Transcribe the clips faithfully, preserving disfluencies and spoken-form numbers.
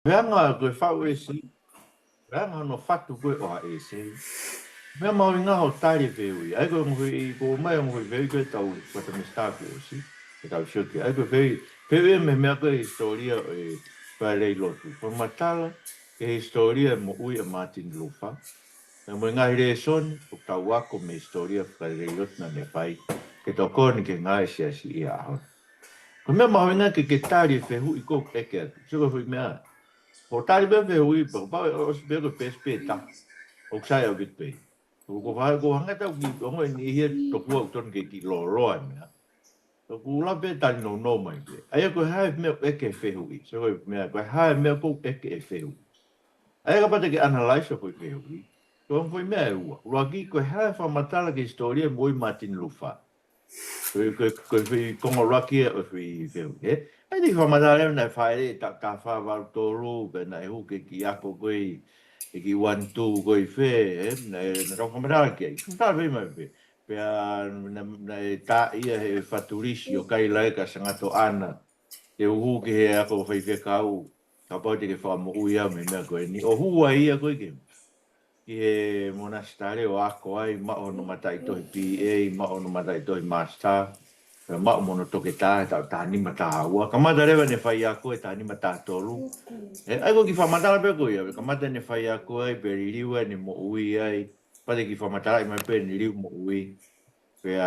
Meʻa ko e faʻu ʻesi, meʻa hono fatu ko ē ʻo ha ʻesi. Meʻa mahuʻinga hoʻo tali e fehuʻi. ʻA ia ko e ongo foʻi, ko mai ongo foʻi fehuʻi ko ē tau fata me start kuo ʻosi, ʻe tau sio ki ai. ʻA ia ko e fehuʻi, fehuʻi mei he meʻa ko e hisitōlia ʻo e faleleilotu. Fakamatala ki he hisitōlia e moʻui ʻa Martin Luther. Pea mo e ngaahi lēsoni ʻoku tau ako mei he hisitōlia faleleilotu naʻa ne fai ke tokoni ki he ngāue ʻa e siasi ʻi he ʻaho ni. Ko e meʻa mahuʻinga ke ke tali e fehuʻi ʻoku ʻeke atu. Sio ko e foʻi meʻa. Ko e tali pē fehuʻi, pea kapau ʻe ʻosi pē ko e peesi pē ʻe taha. ʻOku sai ʻaupito pē. Ko e, ko e fai, ko e hanga ʻe tautolu ʻo ongoʻi e niʻihi ʻe toko ua ʻoku totonu ke kiʻi lōloa e meʻa. Ko e kula pē tali nounou mai pē. ʻA ia ko e hā e meʻa ʻoku ʻeke he fehuʻi. Sio ko e meʻa, ko e hā e meʻa ʻoku ʻeke he fehuʻi. ʻA ia kapau te ke analyze ʻa e foʻi fehuʻi. Ko e ongo foʻi meʻa ʻe ua. ʻUluaki, ko e hā e fakamatala ki he hisitōlia e moʻui ʻa Martin Luther. Ko e, ko e, ko e foʻi konga ʻuluaki ia ʻo e foʻi fehuʻi, ē? ʻA ia te u fakamatala leva naʻe fāʻeleʻi e taʻu taha fā valu tolu, pea naʻe hū ki he kiʻi ako ko ē, e kiʻi one two ko ē ʻi fē, ē? Naʻe, naʻa tau fakamatala ki ai. Fakamatala pē mai pē. Pea naʻe, naʻe tā ia he fatulisi ʻo Kailaeka Sangatoʻana. Te u hū ki he ako faifekau, kapau te ke fakamoʻui au mei he meʻa ko eni. ʻO hū ai ia ko ē ki he, ki he monasitale ʻo ako ai, maʻu hono mataʻitohi B A, maʻu hono mataʻitohi master, pea maʻu mo hono toketā he taʻu taha nima taha ua. Kamata leva ʻene faiako he taha nima taha tolu. Ē, ʻa ia ko e kiʻi fakamatala pē ko ia, kamata ʻene faiako ai, pea liliu ai ʻene moʻui ai, pea te u kiʻi fakamatalaʻi mai pē ʻene liliu moʻui. Pea,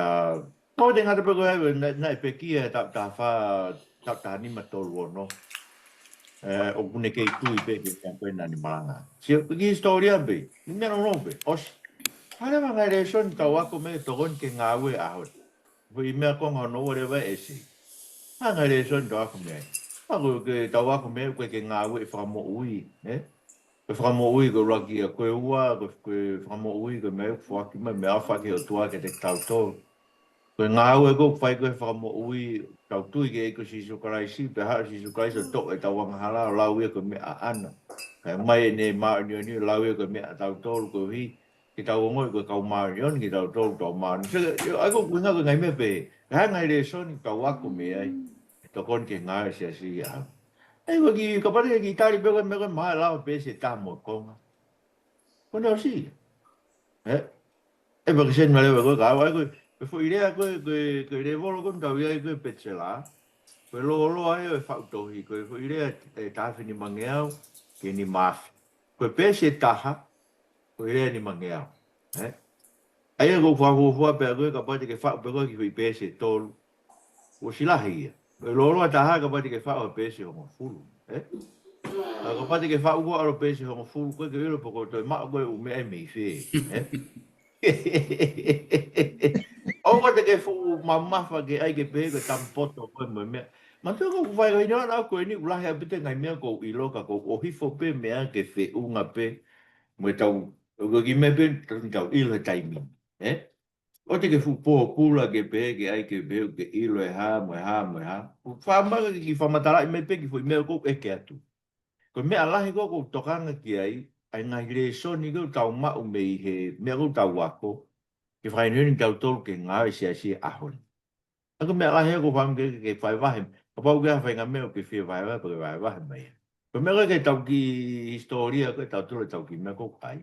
kapau te ngata pē ko ia, naʻe, naʻe pekia he taʻu taha fā, taʻu taha nima tolu ono. Ē, ʻoku ne kei tui pē ki he meʻa ko ē naʻa ne malanga. Sio, ko e kiʻi hisitōlia pē, kiʻi meʻa nounou pē, ʻosi. Hā leva e ngaahi lēsoni ʻoku tau ako mei ai ʻoku tokoni ki he ngāue ʻaho ni. Foʻi meʻa ko e konga hono ua leva e ʻesi. Hā e ngaahi lēsoni ʻoku tau ako mei ai. Ako ke tau ako mei ai ʻoku ʻikai ke ngāue e fakamoʻui, ē? Ko e fakamoʻui ko e ʻuluaki ia, ko e ua, ko e, ko e fakamoʻui ko e meʻa ʻoku foaki mai, meʻa ʻoku foaki ʻe he ʻOtua kiate kitautolu. Ko e ngāue ko ē ʻoku fai ko ē he fakamoʻui, tau tui ki he ʻEiki ko Sīsū Kalaisi, pea haʻu ʻa Sīsū Kalaisi ʻo toʻo ʻetau angahala ʻo lau ia ko e meʻa ʻaʻana. Kae ʻomai ʻene māʻoniʻoni ʻo lau ia ko e meʻa ʻatautolu koeʻuhi ke tau ongoʻi ko e kau māʻoniʻoni kitautolu, tau māʻoniʻoni. Sio, ʻa ia ko e ʻuhinga ko e ngaahi meʻa pē, ko e hā e ngaahi lēsoni ʻoku tau ako mei ai ʻoku tokoni ki he ngāue ʻa e siasi ʻi he ʻaho ni. ʻA ia ko e kiʻi, kapau te ke kiʻi tali pē ko e meʻa ko ē, mahalo ʻe lava peesi ʻe taha mo e konga. Ko ʻene ʻosi. Ē? ʻE pea ke send mai leva ko ē kia au, ʻa ia ko e, ko e foʻi lea ko ē, ko e, ko e lēvolo ko ē ʻoku tau ʻi ai ko e bachelor. Ko e lōloa ia ʻo e faʻu tohi, ko e foʻi lea ʻe taha afe nimangeau ki he nima afe. Ko e peesi ʻe taha, ko e lea nimangeau. Ē? ʻA ia ko e fakafuofua pē ko ē kapau te ke faʻu pē ko ē kiʻi foʻi peesi ʻe tolu. ʻOsi lahi ia. Ko e lōloa taha kapau te ke faʻu ha peesi ʻe hongofulu. Ē? Ka kapau te ke faʻu ko ē ʻalu peesi ʻe hongofulu, ko e ke ʻilo pe ko e toe maʻu ko ē ʻū meʻa ia mei fē. Ē? ʻOua te ke fuʻu mamafa ke ʻai ke pehē ko e tamapoto ko ē mo e meʻa. Manatuʻi ko ʻeku vakai ko eni ʻa ʻeku ko eni ʻoku lahi ʻaupito e ngaahi meʻa ʻoku ou ʻilo ka ʻoku ou ʻohifo pē meʻa ke feʻunga pē mo e tau, ʻoku ʻikai ke meʻa pē, tau, tau ʻilo he taimi ni, ē? ʻOua te ke fuʻu pōpula ke pehē ke ʻai ke pehē ke ʻilo e hā, mo e hā, mo e hā. ʻOku ou fakaʻamu ke kiʻi fakamatalaʻi mai pē kiʻi foʻi meʻa ʻoku ou ʻeke atu. Ko e meʻa lahi ko ē ʻoku ou tokanga ki ai, ʻa e ngaahi lēsoni ko ē ʻoku tau maʻu mei he meʻa ʻoku tau ako, ke fakahinohino kitautolu ki he ngāue ʻa e siasi he ʻaho ni. ʻA ia ko e meʻa lahi ʻoku ou fakaʻamu ke, ke vahevahe. Kapau ʻoku ʻi ai ha faʻahinga meʻa ʻoku ke fie vahevahe, pea ke vahevahe mai ia. Ko e meʻa ko ē ke tau kiʻi hisitōlia ko ē ʻatautolu, tau kiʻi meʻa ko ē ʻoku ʻi ai.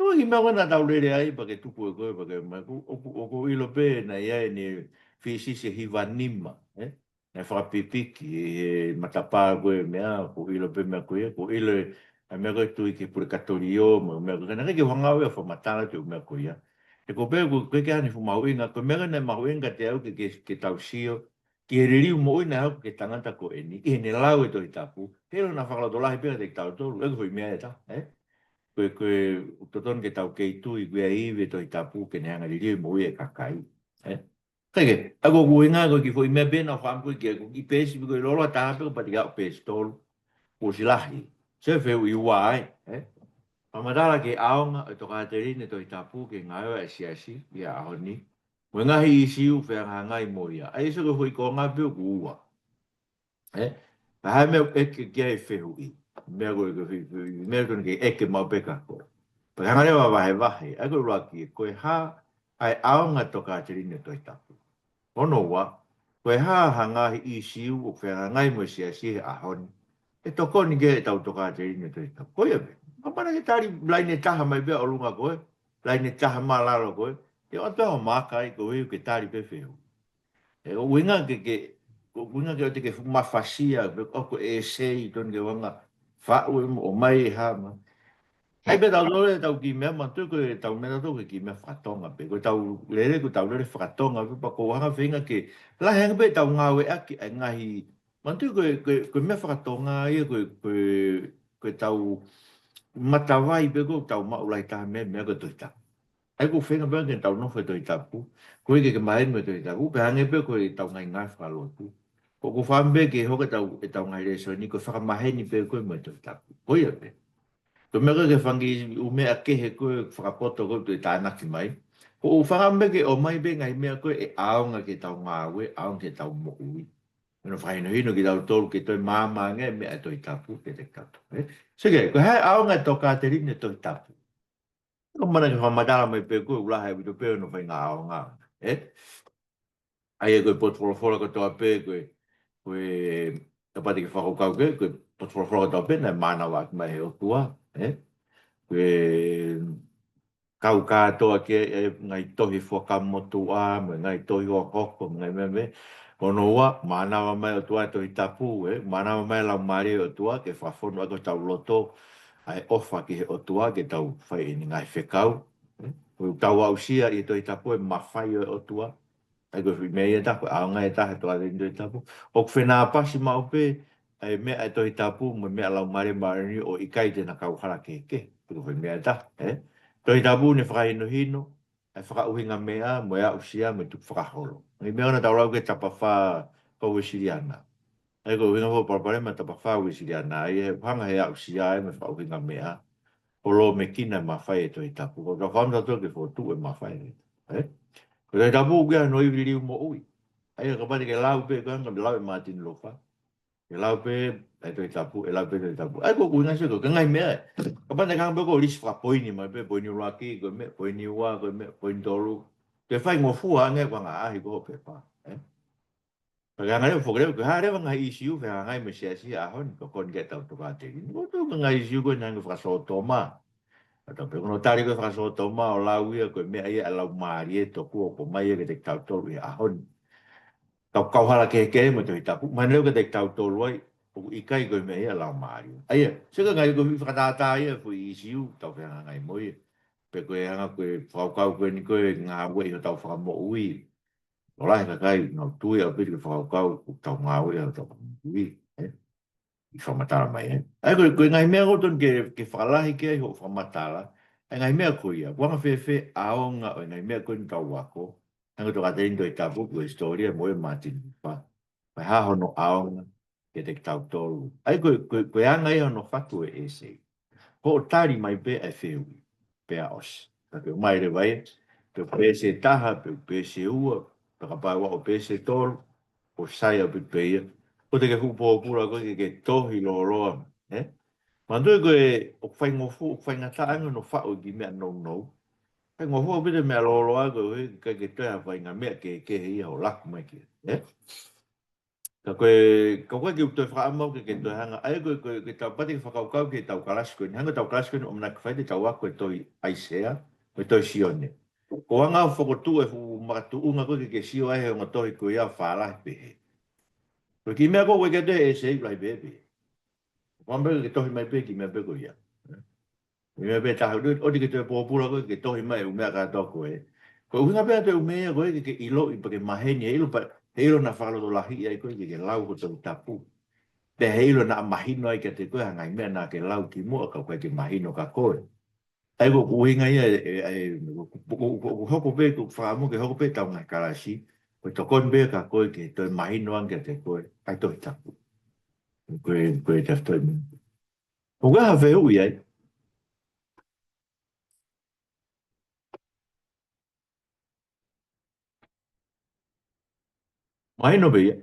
Ko e kiʻi meʻa ko ē naʻa tau lele ai, pea ke tuku ē ko ē, pea ke meʻa ko ē, ʻoku, ʻoku ou ʻilo pē naʻe ʻi ai ʻene fisisi ʻe hiva nima, ē? Naʻe fakapipiki ʻi he matapā ko ē meʻa, ʻoku ou ʻilo pē meʻa ko ia, ʻoku ou ʻilo ʻa e meʻa ko ē tui ki he pulekatōlio, mo e meʻa ko ē, ka naʻe ʻikai ke u hanga au ia ʻo fakamatala atu e meʻa ko ia. He ko e pehē ʻoku, ʻoku ʻikai ke ʻi ai hano fuʻu mahuʻinga, ko e meʻa ko ē naʻe mahuʻinga kiate au ke, ke, ke tau sio ki he liliu moʻui naʻe hoko ki he tangata ko eni, ʻi heʻene lau e Tohi Tapu, he ʻilo naʻa fakalotolahi pē kiate kitautolu, ʻa ia ko e foʻi meʻa ʻe taha, ē? Ko e, ko e, ʻoku totonu ke tau kei tui, ko e ivi e Tohi Tapu, ke ne hanga ʻo liliu e moʻui e kakai, ē? Kae kehe, ʻa ia ko ʻeku ʻuhinga ko e kiʻi foʻi meʻa pē naʻa ku fakaʻamu ko ē ke, ko e kiʻi peesi, ko e lōloa taha pē, kapau te ke aʻu peesi ʻe tolu, kuo ʻosi lahi. Sio e fehuʻi ua ai, ē? Fakamatala ki he ʻaonga ʻo e tokāteline Tohi Tapu ki he ngāue ʻa e siasi ʻi he ʻaho ni. Mo e ngaahi ʻīsiu ʻoku fehangahangai mo ia. ʻA ia sio ko e foʻi konga pē ʻoku ua. Ē? Ka ʻi ai ha meʻa ʻoku ʻeke ki ai e fehuʻi. Meʻa ko ē, ko e fehuʻi, meʻa ko ē ke ʻeke maʻu pē kia koe. Pea hanga leva ʻo vahevahe. ʻA ia ko e ʻuluaki, ko e hā ʻa e ʻaonga tokāteline Tohi Tapu. Hono ua, ko e hā ha ngaahi ʻīsiu ʻoku fehangahangai mo e siasi he ʻaho ni. ʻe tokoni ki ai ʻetau tokāteline Tohi Tapu. Ko ia pē. Kapau naʻa ke tali laine ʻe taha mai pē ʻa ʻolunga ko ē, laine ʻe taha mai ʻa lalo ko ē, te u ʻoatu ʻa e maaka ai ko ē ke tali pē fehuʻi. ʻE, ʻuhinga ke, ke, ʻuhinga ke ʻoua te ke fuʻu mafasia, pe ko e essay tonu ke ʻuhinga faʻu ʻe mo ʻomai ʻe hā mai. ʻAi pē tautolu ʻetau kiʻi meʻa, manatuʻi ko ʻetau meʻa tautolu ko e kiʻi meʻa fakatonga pē. Ko ʻetau lele, ko ʻetau lele fakatonga pē, pea ʻoku ou hanga feinga ke lahi ange pē ʻetau ngāueʻaki ʻa e ngaahi, manatuʻi ko e, ko e, ko e meʻa fakatonga ia, ko e, ko e, ko ʻetau matavai pē ko ʻetau maʻu lahi taha mei ai, meʻa ko e Tohi Tapu. ʻAi ʻoku ou feinga pē ke tau nofo he Tohi Tapu, ko e ke ke maheni mo e Tohi Tapu, pea hangē pē ko ʻetau ngaahi ngāue fakalotu. Ko ʻeku feinga pē ke hoko ʻetau, ʻetau ngaahi lēsoni, ko e fakamaheni pē ko ē mo e Tohi Tapu. Ko ia pē. Ko e meʻa ko ē ke fanga kiʻi ʻū meʻa kehe ko ē fakapoto ko ē ʻoku te tānaki mai. Ko ʻeku feinga pē ke ʻomai pē ngaahi meʻa ko ē ʻe ʻaonga ki heʻetau ngāue, ʻaonga ki heʻetau moʻui. Mo hono fakahinohino kitautolu ke toe maama ange e meʻa ʻa e Tohi Tapu kiate kitautolu, ē? Seke, ko e hā e ʻaonga ʻo e tokāteline Tohi Tapu? Ko e mana ke fakamatala mai pē ko e ʻuluaki ʻaupito pē hono faʻahinga ʻaonga, ē? ʻA ia ko e potu folofola kotoa pē, ko e, ko e, kapau te ke fakakaukau ki ai, ko e potu folofola kotoa pē naʻe mānavaʻaki mai ʻe he ʻOtua, ē? Ko e kau kātoa ki ai e ngaahi tohi Fuakava Motuʻa, mo e ngaahi tohi hohoko, mo e ngaahi meʻa, meʻa. Hono ua, mānava mai ʻe he ʻOtua e Tohi Tapu, ē? Mānava mai e Laumālie ʻo e ʻOtua ke fakafonu ʻaki hotau loto ʻa e ʻofa ki he ʻOtua, ke tau fai ʻene ngaahi fekau, ē? ʻOku tau aʻusia ʻi he Tohi Tapu e mafai ʻo e ʻOtua. ʻA ia ko e foʻi meʻa ia ʻe taha, ko e ʻaonga ʻe taha ʻo e tokāteline Tohi Tapu. ʻOku fenāpasi maʻu pē ʻa e meʻa ʻa e Tohi Tapu mo e meʻa ʻa e Laumālie Māʻoniʻoni ʻo ʻikai te na kauhala kehekehe. Ko e foʻi meʻa ia ʻe taha, ē? Tohi Tapu ne fakahinohino ʻa e fakaʻuhinga meʻa mo e aʻusia mo e tukufakaholo. Ngaahi meʻa ʻoku tau lau ki he tapafā kau Uēsiliana. ʻA ia ko e ʻuhinga foʻou palopalema tapafā Uēsiliana, ʻa ia he hanga he aʻusia ē mo e fakaʻuhinga meʻa ʻo lōmekina e mafai ʻo e Tohi Tapu. Ko e tau fakaʻamu tautolu ke fokotuʻu e mafai, ē? Ko e Tohi Tapu ʻoku ʻi ai hono ivi liliu moʻui. ʻA ia kapau te ke lau pē, ko e hanga ʻo lau ʻe Martin Luther. Ke lau pē ʻa e Tohi Tapu, ʻe lau pē Tohi Tapu. ʻA ia ko e ʻuhinga sio ko e ngaahi meʻa ē. Kapau te ke hanga pē ko e lisi fakapoini mai pē, poini ʻuluaki, ko e meʻa, poini ua, ko e meʻa, poini tolu. Ke faingofua ange ko e hanga ʻaʻahi ko ho pepa, ē? Pea ke hanga leva ʻo foki leva, ko e hā leva ngaahi ʻīsiu fehangahangai mo e siasi he ʻaho ni, ko e koni ke tau tokāteline. Ko e tuʻu ngaahi ʻīsiu ko ē naʻe hangē fakasōtoma. Ka tau pehē ko hono tali ko e fakasōtoma ʻo lau ia ko e meʻa ia ʻa e Laumālie, tokua ʻoku ʻomai ia kiate kitautolu he ʻaho ni. Tau kauhala kehekehe mo e Tohi Tapu, mahino leva kiate kitautolu ai ʻoku ʻikai ko e meʻa ia ʻa e Laumālie. ʻA ia, sio ki he ngaahi ko e fakatātā ia e foʻi ʻīsiu ʻoku tau fehangahangai mo ia. Pe ko e anga ko e fakakaukau ko eni ko e ngāueʻi hotau fakamoʻui. ʻOku lahi e kakai ʻoku nau tui ʻaupito ki he fakakaukau ʻoku tau ngāueʻi hotau fakamoʻui, ē? ʻI he fakamatala mai, ē? ʻA ia ko e, ko e ngaahi meʻa ʻoku totonu ke, ke fakalahi ki ai hoʻo fakamatala, ʻa e ngaahi meʻa ko ia, ʻoku anga fēfē ʻaonga ʻo e ngaahi meʻa ko eni ʻoku tau ako, hangē ko e tokāteline Tohi Tapu, ko e hisitōlia mo e Martin Luther. Ko e hā hono ʻaonga kiate kitautolu. ʻA ia ko e, ko e, ko e anga ia hono fatu e essay. Ko hoʻo tali mai pē ʻa e fehuʻi, pea ʻosi. Ka ke ʻomai leva ia, pe ko e peesi ʻe taha, pe ko e peesi ʻe ua, pe kapau ʻoku ʻi ai e peesi ʻe tolu, ʻoku sai ʻaupito pē ia. ʻOua te ke fuʻu pōpula koe ke ke tohi lōloa, ē? Manatuʻi ko e, ʻoku faingofua, ʻoku faingataʻa ange hono faʻu e kiʻi meʻa nounou. Faingofua ʻaupito e meʻa lōloa ko ē, ʻikai ke toe ʻi ai ha faʻahinga meʻa kehekehe ia ʻo laku mai ki ai, ē? Ka ko e, ka ko e ke u toe fakaʻamu ke, ke toe hanga. ʻA ia ko e, ko e, ke tau pati ke fakakaukau ki heʻetau kalasi ko eni. Hangē ko ʻetau kalasi ko eni ʻoku ʻamanaki fai te tau ako e tohi ʻAisea, mo e tohi Sione. Ko e anga ʻo e fokotuʻu e fuʻu makatuʻunga ko ē ke, ke sio ai he ongo tohi ko ia ʻoku fālahi pehē. Ko e kiʻi meʻa ko ē ʻoku ʻikai ke toe essay, lahi pehē pē. Ko e meʻa ke tohi mai pē kiʻi meʻa pē ko ia. Meʻa pē taha, ʻoua te ke toe pōpula koe ke tohi mai e ʻū meʻa kātoa ko ē. Ko e ʻuhinga pē ʻa e ʻū meʻa ko ē ke, ke ʻiloʻi pea ke maheni, he ʻilo pē, he ʻilo naʻa fakalotolahiʻi ai koe ke, ke lau hoʻo Tohi Tapu. Pea he ʻilo naʻa mahino ai kiate koe ha ngaahi meʻa naʻa ke lau kimuʻa ka ʻoku ʻikai ke mahino kia koe. ʻA ia ko e ʻuhinga ia, e, e, e, ʻoku, ʻoku, ʻoku, ʻoku hoko pē, ʻoku ou fakaʻamu ke hoko pē ʻetau ngaahi kalasi, ko e tokoni pē kia koe ke toe mahino ange kiate koe ʻa e Tohi Tapu. Ko e, ko e tefitoʻi meʻa. ʻOku ʻi ai ha fehuʻi ai? Mahino pē ia.